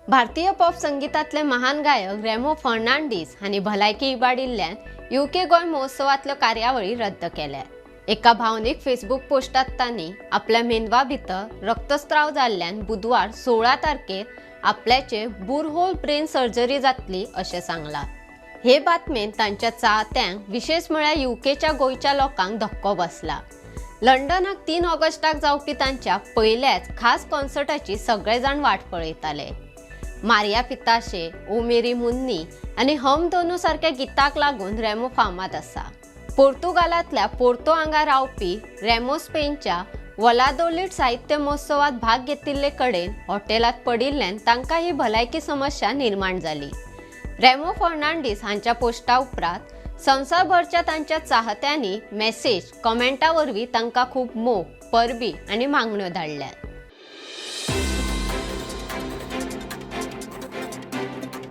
भारतीय पॉप संगीतातले महान गायक रेमो फर्नांडीस हांणी भलायकी इबाडिल्ल्यान युके गोंय महोत्सवातल्यो कार्यावळी रद्द केल्यात. एका भावनीक फेसबूक पोस्टात तांणी आपल्या मेंदवा भितर रक्तस्त्राव जाल्ल्यान बुधवार 16 तारखेर आपल्याचे बुरहोल ब्रेन सर्जरी जातली अशें सांगलां. हे बातमेन तांच्या चाहत्यांक, विशेष म्हळ्यार युकेच्या गोंयच्या लोकांक धक्को बसला. लंडनाक 3 ऑगस्टाक जावपी तांच्या पयल्याच खास कॉन्सर्टाची सगळे जाण वाट पळयताले. मारिया पिताशे, ओ मेरी मुन्नी आनी हम दोनों सारक्या गिताक लागून रेमो फामाद आसा. पोर्तुगालांतल्या पोर्तो हांगा रावपी रेमो स्पेनच्या वलादोलीड साहित्य महोत्सवात भाग घेतिल्ले कडेन हॉटेलात पडिल्ल्यान तांकां ही भलायकी समस्या निर्माण जाली. रेमो फर्नांडीस हांच्या पोस्टा उपरांत संवसारभरच्या तांच्या चाहत्यांनी मेसेज, कमेंटा वरवीं तांकां खूब मोग, परबी आनी मागण्यो धाडल्यात.